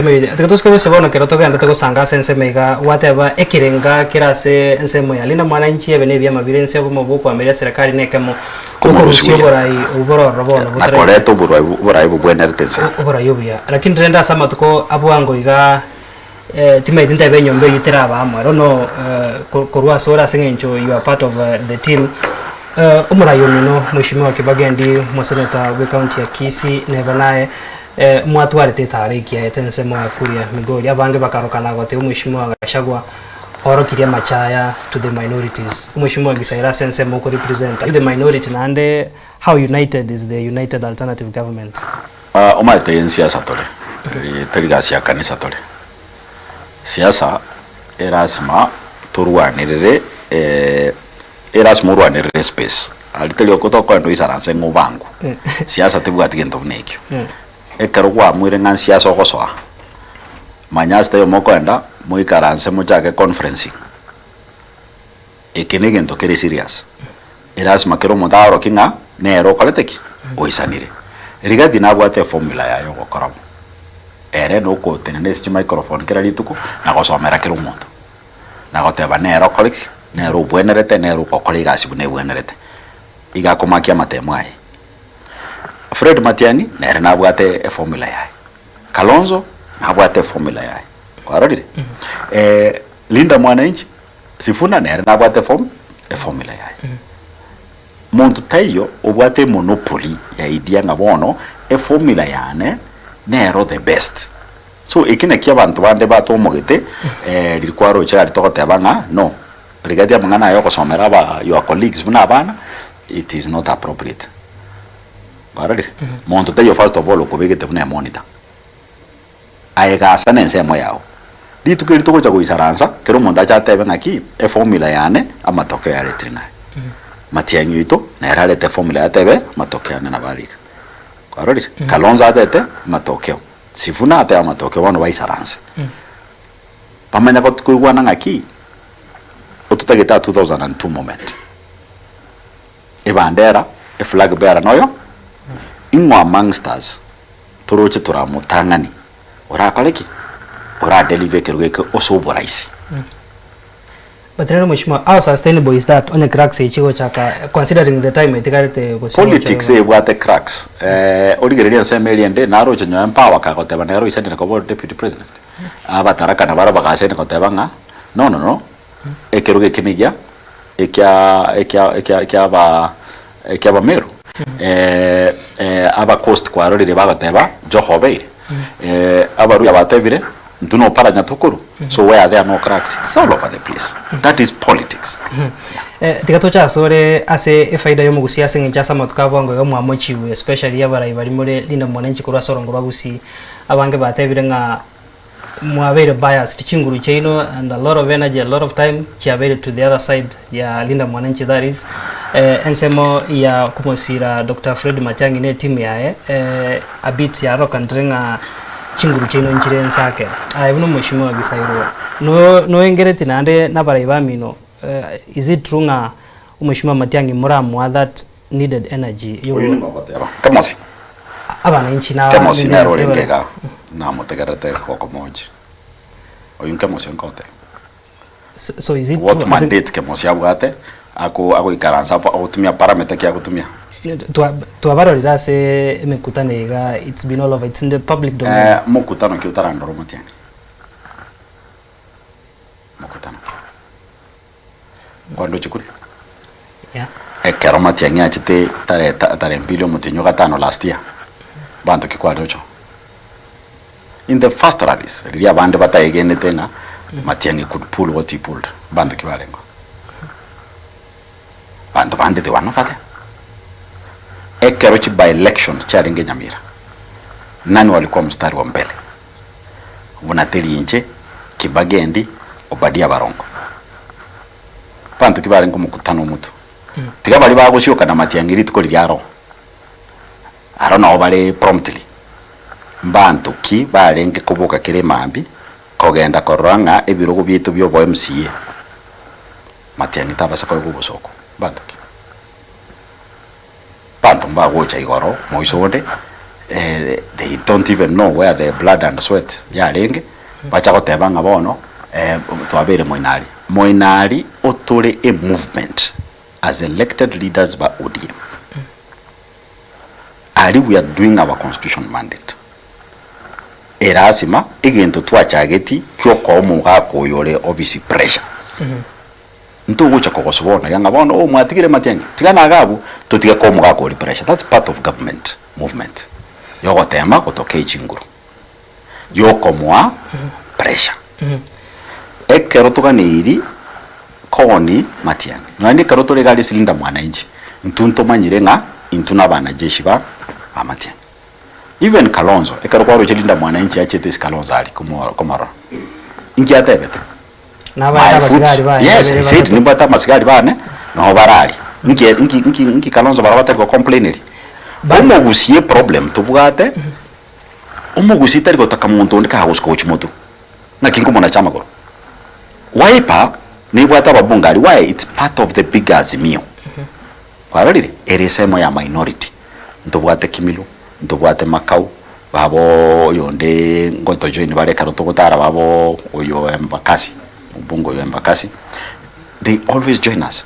Tiga tosike bose bono ekero togenderete gosanga ase ensemo iga, gwateba ekerenga kere ase ensemo ya Linda Mwananchi ebe nebiama bire inse obomo bw'okoameria serikali nekemo okorusia oborai obwo bore ororo bono Na koreta oborai oborai bobwenerete inse. Oborai obuya. Lakini rende ase amatuko a bwango iga timaeti ntebe enyomba eywo teraba amo, I don't know korwa ase ore ase eng'encho you are part of the team, omorai omino Mheshimiwa Kibagendi omoseneta bwe county ya Kisii neba naye Mwatwarete etaara ekiaete ensemo ya Kuria Migori, abange bakarokana goteba Omweshimiwa Gachagua oorokirie amachaya to the minorities. Omweshimiwa Gisaira ase ensemo oko represent the minority naende how united is the united alternative government? Omanyete eye nsiasa tore, tari gasi ya kanisa tore. Siasa erasima torwanerere erasima orwanerere espace. Aria tari oko tokoenda oisaranse ng'a obangwe. Siasa tebwati gento buna ekio. Ekero kwaamwire ng'a nsiasa ogosoa, manya ase taiyo mokoenda, moikaranse mochake conferencing. Eke negento kere serious. Erasima kera omonto aorokie ng'a nere okorete ki? Oisanire. Rigathi nabwate eformula yaye ogokora bo. Ere nokotenena ase chimicrophone kera rituko na gosomera kera omonto. Na goteba nere okore ki? Nere obwenerete, nere ogokora egasi buna ebwenerete. Iga akomakia amatemo aye. Fred Matiang'i nere nabwate eformula yaye. Kalonzo nabwate eformula yaye. Kwarorire? Linda Mwananchi Sifuna nere nabwate form eformula yaye. Monto taiyo obwate emonopoly ya idea ng'a bono eformula yane nero the best. So eki nakio abanto bande batomogete riria kwaroche aria togoteba ng'a no, rigatia amang'ana aya ogosomera aba your colleagues buna abana, it is not appropriate. Kwarorire? Monto taiyo first of all okobegete buna emonitor. Aye gasa nensemo yao. Rituko eri togocha goisaransa, kera omonto ache atebe ng'aki, eformula yane amatokeo yaretire naye. Matiang'i oito nere arete eformula yaye atebe amatokeo ane nabo are iga. Kwarorire? Kalonzo atete amatokeo, Sifuna atebe amatokeo bono baisaranse. Bamanya got koigwana ng'aki, ototagete a 2002 moment. Ebandera, eflag bearer noyo, ing'o amongst us toroche toramotang'ani orakore ki? Oradeliver ekerogo eke ase oboraisi. But rero mheshimiwa, how sustainable is that onye cracks echi chigochaka considering the time etigarete gose Politics ebwate cracks. Eh, origererie ensemo eria ende naroche nyowe Empower kagoteba nere oisanire koba deputy president. Abataraka nabaro bagasaini goteba ng'a no no no ekerogo eke negia ekia ekia ekia ekiaba ekiabameru eh, eh, aba coast kwarorire bagoteba Joho obeire eh, abaruya batebire intwe noparanya tokorwa so where there no cracks it's all over the place that is politics Eh, tiga toche asore ase efaida y'omogusia ase eng'encho ase amatuko a bwango iga mwamochigwe especially abarai baria more Linda Mwananchi korwa ase orongo rwa Gusii abange batebire ng'a Mwabeire biased chinguru chiaino and a lot of energy a lot of time chiabeire to the other side ya Linda Mwananchi that is eh, ensemo ya komosira Doctor Fred Matiang'i ne team yaye eh, a bit yarokanire ng'a chinguru chiaino nchire ensake. Aye buna omweshimiwa Gisairo no noengereti naende nabarai bamino eh, is it true ng'a omweshimiwa Matiang'i moramoa that needed energy Oyo nigo ogoteba, Kemosi. Abananchi na Kemosi nere orenge igaa, namotegererete gokomochia. Oyio nkemosi nkoteba. So is it What true? Ase- mandate Kemosi abwate ako agoikaransa apo agotumia parameter ki agotumia? Twa- twabarorire ase emekutano iga it's been all over it's in the public domain. Eh, mokutano ki otarandora omotiangi? Mokutano ki? Kwandoche kure? Yeah. Ekero Matiang'i achete tare tarehe mbili omotienyi o gatano last year, banto ki kwaroche oo? In the first rallies, riria abande bataegenete ng'a Matiang'i could pull what he pulled, mbanto ki barenge oo? Banto bande they were never there. Ekero chi by election chiarenge Nyamira, nani walikuwa mstari wa mbele? Buna teri inche, Kibagendi, Obadia Barongo. Banto ki barenge omokutano omotwe? Tiga baria bagosioka na matiang'i rituko riria aro. Aro nao bare promptly. Mbanto ki barenge koboka kera emambia kogenda korora ng'a ebirogo biaito bia obo MCA matiang'i tabasa koegwa obosooku? Mbanto ki? Banto mbagocha igoro moiso onde. They don't even know where the blood and sweat yarenge, bacha goteba ng'a bono twabeire moinari. Moinari otore a movement as elected leaders ba ODM. Aria we are doing our constitution mandate. Erasima egento twachageti kiokoa omogaka oyo ore obisi pressure. Ntogocha kogosu bono iga ng'a bono oh mwatigire matiang'i, tiga naga abwo, totige koa omogaka oria pressure. That's part of government movement yogotema gotokei chinguru, yokomoa pressure. Ekero toganeiri kogoni matiang'i, nonya ekero tore iga aria ase Linda Mwananchi, intwe ntomanyire ng'a intwe na abanajeshi ba amatiang'i. Even Kalonzo, ekero kwaroche Linda Mwananchi achete ase Kalonzo aria komorora, inki atebete? Nabaete My abasigari foot. baye Yes, babere he said batato. nimbwate amasigari bane noo barari. Nki nki nki nki Kalonzo barabwo batari gocomplaineria? But- Omogusie eproblem tobwate, omogusie tari gotaka monto onde kagosuka gochia motwe, naki nkomonacha amagoro. Wiper nebwate ababunge aria, why? It's part of the big azimio. Kwarorire? Ere esemo ya minority. Ntobwate Kimilu, ntobwate Makau, baba oyonde ngotojoin bare ekero togotara baba oyo Embakasi, omobunge oyo Embakasi, they always join us.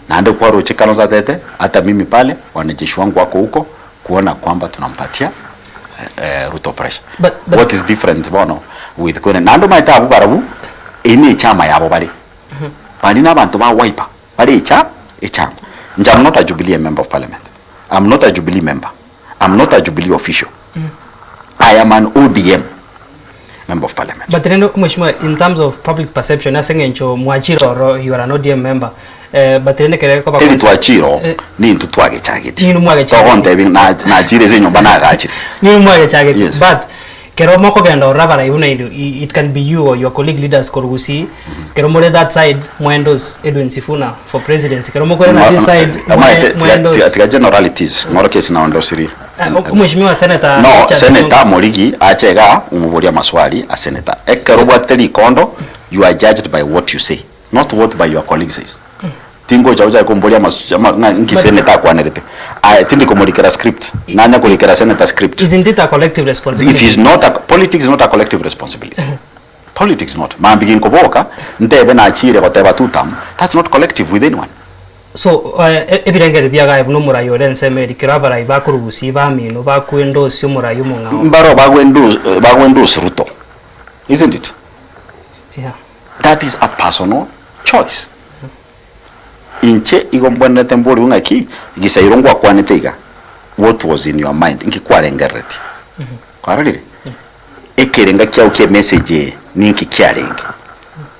Naende kwaroche Kalonzo atete, hata mimi pale wanajeshi wangu wako huko kuona kwamba tunampatia Ruto pressure. But- What is different bono with kwene? Naende omanyete abwo barabwo, eye ne echama yabo bare. Baria na abanto ba Wiper. Bare echa echama. Inche am not a Jubilee a member of parliament. Am not a Jubilee member. Am not a Jubilee official. I am an ODM member of parliament. But rende omweshimiwa in terms of public perception ase eng'encho mwachire ororo you are an ODM member eh, but rende ekere koba Teri twachire oo, Eh. nintwe twagechagetie. Ninwe mwagechagetie. Togontebi na nachire ase enyomba nagachire. Ninwe mwagechagetie Yes. but Kero mokogenda ororo abarai buna inwe, it can be you or your colleague leaders korwa Gusii, kero more that side mwaendorse Edwin Sifuna for presidency, kero mokore na this side Omanyete, tiga- mwaendorse tiga- tiga generalities ng'orokie ase naondosiri Omweshimiwa Senator No, Richard Senator Morigi ache igaa omoborie amaswali a Senator. Ekero obwatete rikondo, you are judged by what you say, not what by your colleague says. Tingocha gocha komboria amas ama ng'a inki But- senator akwanerete. Aye tindi komorikera script, nanya korikera senator script. Isn't it a collective It responsibility? is not a, politics is not a collective responsibility. Politics not. Mambia ginkoboka, ntebe nachire goteba two term, that's not collective with anyone. So eh, ebirengererio biagaye buna omorai ore ensemo eri kero abarai bakorwa gusii bamino bakwendoosia omorai omong'ao. Mbaro bagwendorse bagwendorse Ruto. Isn't it? Yeah. That is a personal choice. Inche igo mbwenerete mborigwe ng'aki, gisairo ngwakwanete iga, what was in your mind, inki kwarengereretie? Kwarorire? Ekerenga kiao kia emessage eye ninki kiarenge?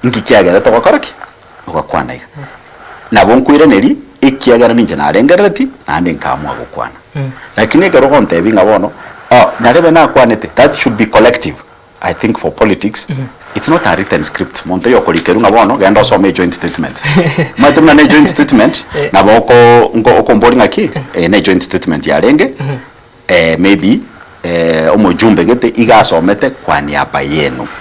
Inki kiagerete ogakora ki? Ogakwana iga. Nabo nkoiraneria, ekiagera ninche narengereretie, naende nkaamua gokwana. Lakini ekero ogontebia ng'a bono, oh, nyarebe nakwanete, that should be collective. I think for politics it's not a written script monto oyo okorikerwa ng'a bono genda osome ejoint statement omanyete buna ne joint statement nabo oko nko okombori ng'aki eye ne joint statement yarenge maybe omojumbe gete iga asomete kwa niaba yenu.